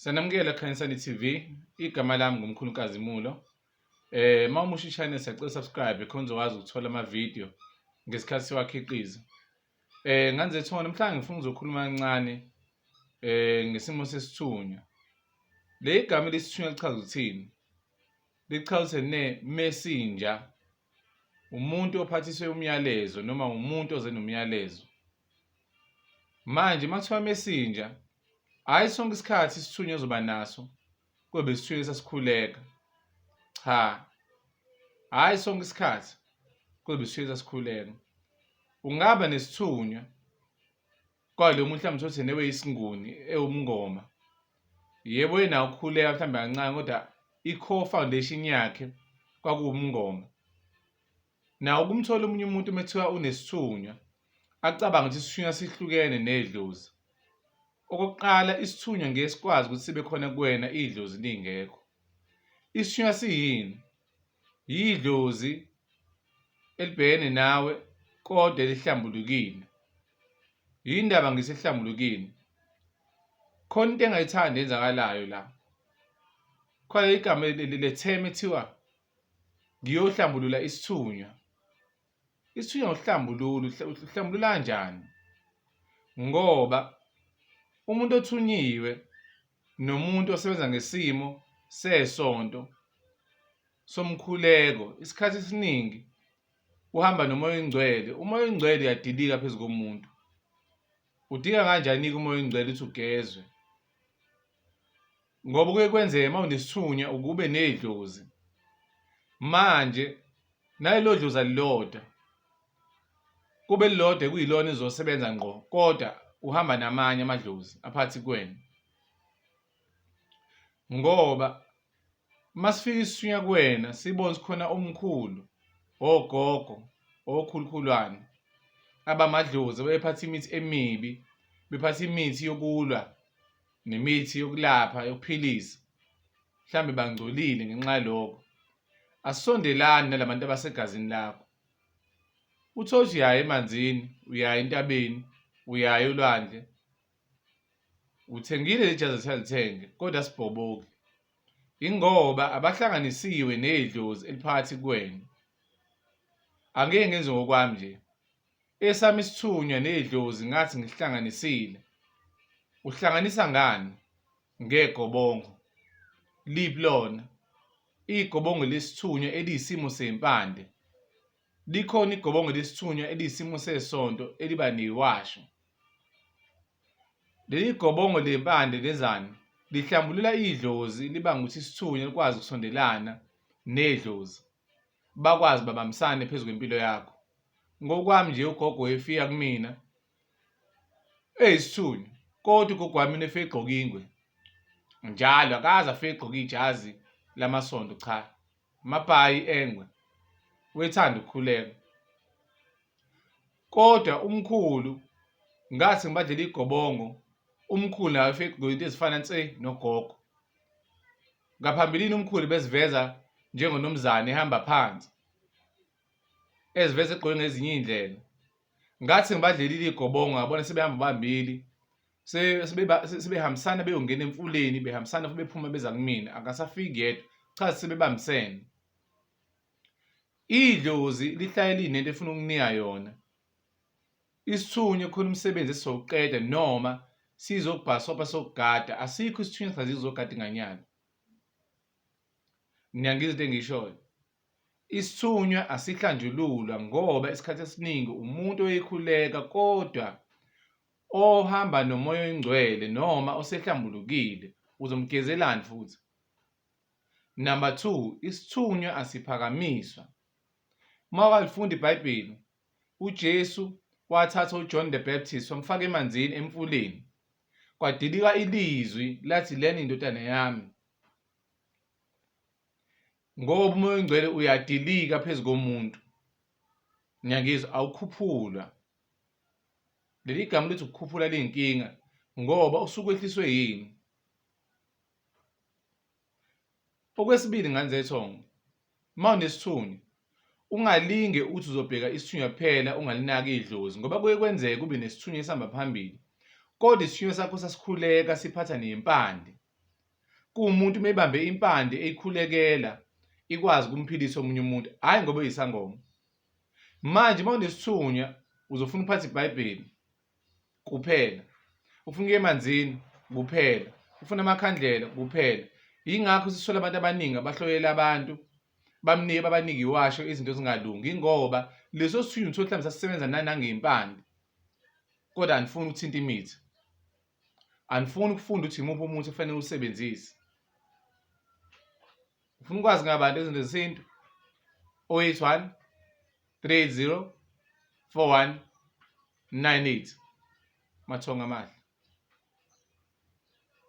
Sanamukela Khanyisani TV. Igama lami nguMkhulu Nkazimulo. Uma umusha i-channel siyacela subscribe khona uzokwazi ukuthola ama-video ngesikhathi siwakhiqiza. Ngane zethu namhlanje ngifuna ukuzokhuluma kancane ngesimo sesithunywa. Le igama lesithunywa lichaza ukuthini? Lichaza ukuthi ne messenger, umuntu ophathiswe umyalezo noma umuntu oze nomyalezo. Manje uma kuthiwa messenger, hhayi sonke isikhathi isithunywa ozoba naso kube isithunywa esasikhuleka. Cha, hhayi sonke isikhathi kube isithunywa esasikhuleka. Ungaba nesithunywa kwalo muntu mhlawumbe uthole ukuthi weyisinguni ewumngoma. Yebo enawo ukukhuleka mhlawumbe kancane kodwa i-core foundation yakhe kwakuwumngoma. Nawo ukumthola omunye umuntu uma kuthiwa unesithunywa acabange ukuthi isithunywa sihlukene nedlozi. Okokuqala, isithunywa ngeke sikwazi ukuthi sibe khona kuwena idlozi lingekho. Isithunywa siyini? Yidlozi elibhekene nawe kodwa elihlambulukile. Yindaba ngisehlambulukile. Khona into engayithandi eyenzakalayo la. Khona igama lethema ethiwa ngiyohlambulula isithunywa. Isithunywa uhlambulula, uhlambulula kanjani? Ngoba umuntu othunyiwe nomuntu osebenza ngesimo sesonto somkhuleko isikhathi esiningi uhamba nomoya oyingcwele. Umoya oyingcwele uyadilika phezu komuntu. Udinga kanjani-ke umoya oyingcwele ukuthi ugezwe? Ngoba kuye kwenzeke uma unesithunywa ukube nedlozi. Manje nalelo dlozi alilodwa, kube lilodwa ekuyilona elizosebenza ngqo kodwa uhamba namanye amadlozi aphakathi kwenu. Ngoba masifika isithunywa kuwena sibone ukuthi khona omkhulu, ogogo, okhulukhulwane abamadlozi ababephatha imithi emibi, bephatha imithi yokulwa nemithi yokulapha yokuphilisa, mhlawumbe bangcolile ngenxa yaloko. Asisondelani nalabantu abasegazini lakho. Uthole ukuthi uyaya emanzini, uyaya entabeni, uyaya olwandle, uthengile leli jazi ethiwa lithenge kodwa asibhoboki. Ingoba abahlanganisiwe nedlozi eliphakathi kwenu. Angeke ngenze ngokwami nje. Esami isithunywa nedlozi ngathi ngihlanganisile. Uhlanganisa ngani? Ngegobongo. Liphi lona? Igobongo lesithunywa eliyisimo sempande. Likhona igobongo lesithunywa eliyisimo sesonto eliba newasho. Leli gobongo lempande lenzani? Lihlambulula idlozi libanga ukuthi isithunywa likwazi ukusondelana nedlozi. Bakwazi babambisane phezu kwempilo yakho. Ngokwami nje ugogo wayefika kumina eyisithunywa kodwa ugogo wami mina efike egqoke ingwe njalo akaze afike egqoke ijazi lamasonto cha amabhayi engwe wethanda ukukhuleka kodwa umkhulu ngathi ngibadlela igobongo umkhulu naye efike egqoke into ezifana nse nogogo. Ngaphambilini umkhulu beziveza njengonomzane ehamba phansi eziveza egqoke ngezinye iy'ndlela. Ngathi ngibadlelile igobongo ngabona sebehamba bambili sebehambisana beyongena emfuleni behambisana futhi bephuma beza kumina akasafiki yedwa cha sebebambisene. Idlozi lihlale linento efuna ukunika yona. Isithunywa khona umsebenzi esizowuqeda noma sizokubhasobha sokugada asikho isithunywa esingaze sizogada inganyana. Niyangizwa into engiyishoyo? Isithunywa asihlanjululwa ngoba isikhathi esiningi umuntu oyekhuleka kodwa ohamba nomoya oyingcwele noma osehlambulukile uzomgezelani futhi. Number 2 isithunywa asiphakamiswa. Uma walifunda iBhayibheli uJesu wathatha uJohn the Baptist wamfaka emanzini emfuleni. Kwadilika ilizwi lathi lena indodana yami. Ngoba uMoya oNgcwele uyadilika phezu komuntu. Ngiyangizwa awukhuphulwa. Leli gama lithi ukukhuphula liyinkinga ngoba usuke wehliswe yini? Okwesibili ngane zethongo, uma unesithunywa ungalinge uthi uzobheka isithunywa kuphela ungalinaki idlozi ngoba kuye kwenzeke kube nesithunywa esihamba phambili kodwa isithunywa sakho sasikhuleka siphatha nempande. Kuwumuntu uma ebambe impande eyikhulekela ikwazi ukumphilisa omunye umuntu, hhayi ngoba eyisangoma. Manje uma unesithunywa uzofuna uphathe iBhayibheli kuphela, ufuna ukuya emanzini kuphela, ufuna amakhandlela kuphela. Yingakho sisithola abantu abaningi abahloyela abantu bamnike babanike iwasho izinto ezingalungi ingoba leso sithunywa uthole mhlawumbe sasisebenza nanangey'mpande kodwa anifuni ukuthinta imithi. Anifuni ukufunda ukuthi imuphi umuthi ofanele usebenzise. Ufuna ukwazi ngabantu izinto zesintu? 081 380 4198 Mathonga amahle.